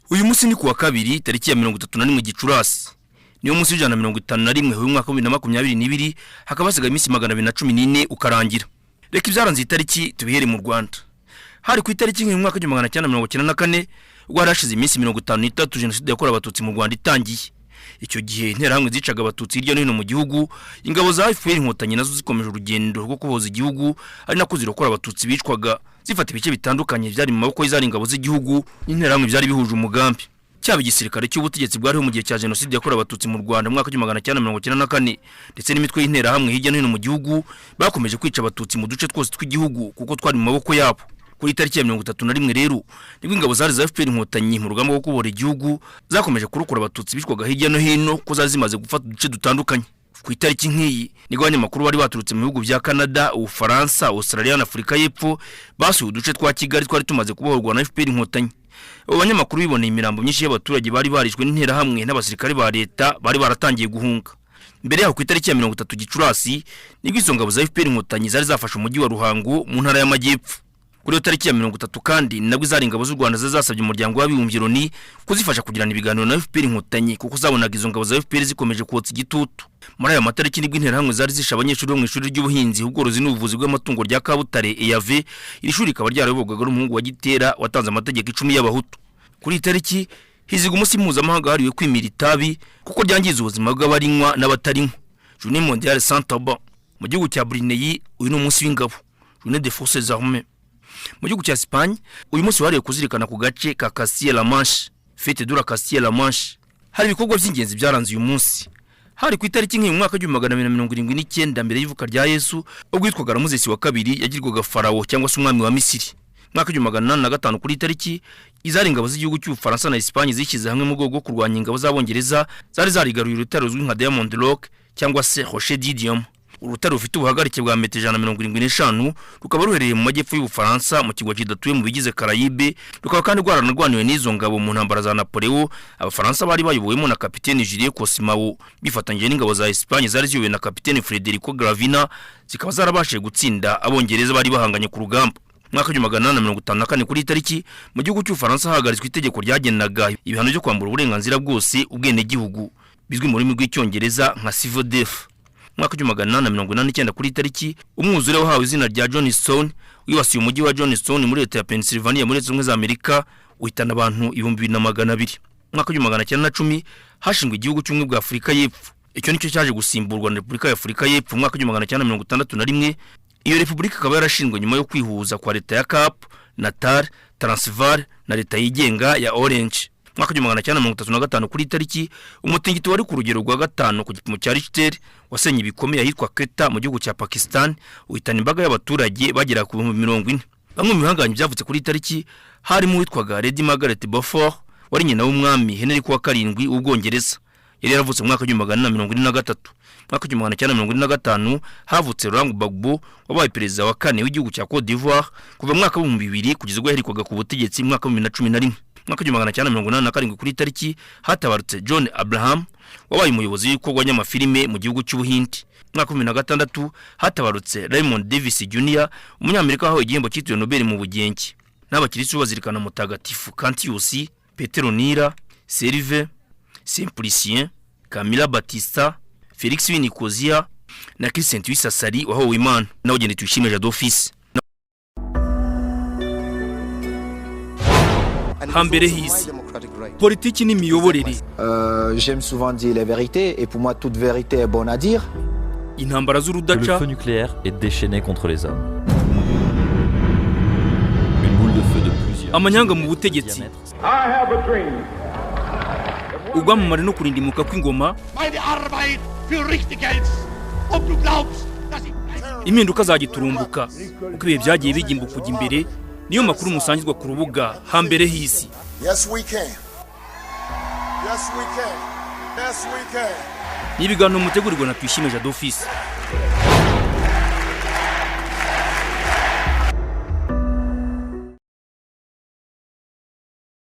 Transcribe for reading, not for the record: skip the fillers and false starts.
Uyu munsi ni kuwa kabiri, tariki ya 31 Gicurasi, niyo munsi w'151 w'umwaka wa 2022, hakaba hasigaye iminsi 214 ukarangira. Reka ibyaranze iyi tariki tubihere mu Rwanda. Hari ku itariki nk'uyu mwaka w'1994, ubwo hari hashize iminsi 53 Jenoside yakorewe Abatutsi mu Rwanda itangiye. Icyo gihe Interahamwe zicaga Abatutsi hirya no hino mu gihugu, ingabo za FPR Inkotanyi nazo zikomeje urugendo rwo kubohoza igihugu, ari nako zirokora Abatutsi bicwaga, zifata ibice bitandukanye byari mu maboko y'izari ingabo z'igihugu n'Interahamwe byari bihuje umugambi. Cyaba igisirikare cy'ubutegetsi bwariho mu gihe cya Jenoside yakorewe Abatutsi mu Rwanda mu mwaka w'1994, ndetse n'imitwe y'Interahamwe hirya no hino mu gihugu, bakomeje kwica Abatutsi mu duce twose tw'igihugu kuko twari mu maboko yabo. Kuri tariki ya 31 rero nibwo ingabo zari za FPR Inkotanyi mu rugamba rwo kubohora igihugu zakomeje kurokora Abatutsi bicwaga hirya no hino, ko zari zimaze gufata uduce dutandukanye. Ku itariki nk'iyi nibwo abanyamakuru bari baturutse mu bihugu bya Canada, Ubufaransa, Australia na Afurika y'Epfo basuye uduce twa Kigali twari tumaze kubohorwa na FPR Inkotanyi. Abo banyamakuru biboneye imirambo myinshi y'abaturage bari barishwe n'Interahamwe n'abasirikare ba leta bari baratangiye guhunga. Mbere yaho, ku itariki ya 30 Gicurasi, nibwo izo ngabo za FPR Inkotanyi zari zafashe umujyi wa Ruhango mu Ntara y'Amajyepfo. Kuri iyo tariki ya 30 kandi ni nabwo izari ingabo z'u Rwanda zari zasabye Umuryango w'Abibumbye, Loni, kuzifasha kugirana ibiganiro na FPR Inkotanyi, kuko zabonaga izo ngabo za FPR zikomeje kotsa igitutu. Muri aya matariki nibwo Interahamwe zari zishe abanyeshuri bo mu ishuri ry'ubuhinzi, ubworozi n'ubuvuzi bw'amatungo rya Kabutare, EAV. Iri shuri rikaba ryarayoborwaga n'umuhungu wa Gitera watanze amategeko 10 y'Abahutu. Kuri iyi tariki hizigwa umunsi mpuzamahanga wahariwe kwimira itabi kuko ryangiza ubuzima bw'abarinywa n'abatarinywa, Journée mondiale sans tabac. Mu gihugu cya Brunei uyu ni umunsi w'ingabo, Journée des forces armées. Mu gihugu cya Espagne uyu munsi wahariwe kuzirikana ku gace ka Castille La Manche, Fête de la Castille La Manche. Hari ibikorwa by'ingenzi byaranze uyu munsi. Hari ku itariki nk'iyi mu mwaka w'1279 mbere y'ivuka rya Yesu, ubwo witwaga Ramuzesi wa kabiri yagirwaga farawo cyangwa se umwami wa Misiri. Mwaka w'1805 kuri iyi tariki, izari ingabo z'igihugu cy'Ubufaransa na Espagne zishyize hamwe mu rwego rwo kurwanya ingabo z'Abongereza zari zarigaruye urutare ruzwi nka Diamond Rock cyangwa se Rocher du Diamant. Urutare rufite ubuhagarike bwa metero 175, rukaba ruherereye mu majyepfo y'Ubufaransa mu kirwa kidatuye mu bigize Karayibe, rukaba kandi rwaranarwaniwe n'izo ngabo mu ntambara za Napoleon. Abafaransa bari bayobowemo na kapitene Julien Cosmao bifatanyije n'ingabo za Espagne zari ziyobowe na kapitene Federico Gravina, zikaba zarabashije gutsinda Abongereza bari bahanganye ku rugamba. Mwaka w'1854 kuri iyi tariki, mu gihugu cy'Ubufaransa hahagaritswe itegeko ryagenaga ibihano byo kwambura uburenganzira bwose ubwenegihugu, bizwi mu rurimi rw'Icyongereza nka civil death. Mwaka w'1889 kuri iyi tariki, umwuzure wahawe izina rya Johnstone wibasiye umujyi wa Johnstone muri leta ya Pennsylvania muri Leta Zunze Ubumwe za Amerika, uhitana abantu 2200. Mwaka w'1910 hashingwa igihugu cy'Ubumwe bwa Afurika y'Epfo. Icyo nicyo cyaje gusimburwa na Repubulika ya Afurika y'Epfo mu mwaka w'1961. Iyo repubulika ikaba yarashinzwe nyuma yo kwihuza kwa leta ya Cap Natal, Transvaal na leta yigenga ya Orange. Mwaka 1935 kuri iyi tariki, umutingito wari ku rugero rwa 5 ku gipimo cya Richter wasenye ibikomeye ahitwa Quetta mu gihugu cya Pakistan, uhitana imbaga y'abaturage bagera ku 40,000. Bamwe mu bihangange byavutse kuri iyi tariki harimo uwitwaga Lady Margaret Beaufort, wari nyina w'umwami Henry wa karindwi w'Ubwongereza. Yari yaravutse mu mwaka w'1443. Mwaka w'1945 havutse Laurent Gbagbo, wabaye perezida wa kane w'igihugu cya Cote d'Ivoire kuva mu mwaka w'2000 kugeza ubwo yaherikwaga ku butegetsi mu mwaka w'2011. Mwaka w'1987 kuri iyi tariki hatabarutse John Abraham, wabaye umuyobozi w'ibikorwa nyamafilime mu gihugu cy'Ubuhindi. Mwaka wa 2006 hatabarutse Raymond Davis Jr, Umunyamerika wahawe igihembo cyitiriwe Nobel mu bugenge. N'abakirisitu bazirikana mutagatifu Cantius, Petero Nira, Serve, Simplicien, Camilla Batista, Felix Winikozia na Crescent Wisasari wahowe Imana. Nawe ugende. Tuyishime Jadofisi. Hambere h'isi, politiki n'imiyoborere. J'aime souvent dire les vérités et pour moi toute vérité est bonne à dire. Intambara Que le z'urudaca. Feu nucléaire est déchaîné contre les hommes. Une boule de feu de plusieurs Amanyanga mu kilomètres de butegetsi. Diamètre. Ubwamamare no kurindimuka kw'ingoma. Meine Arbeit für richtig hältst. Ob du glaubst, dass ich Impinduka zagiturumbuka, uko ibihe byagiye bigimba kujya imbere, niyo makuru musangizwa ku rubuga Hambere h'isi. Yes, we can. Yes, we can. Yes, we can. Ni ibiganiro mutegurirwa na Tuyishime Jadofisi.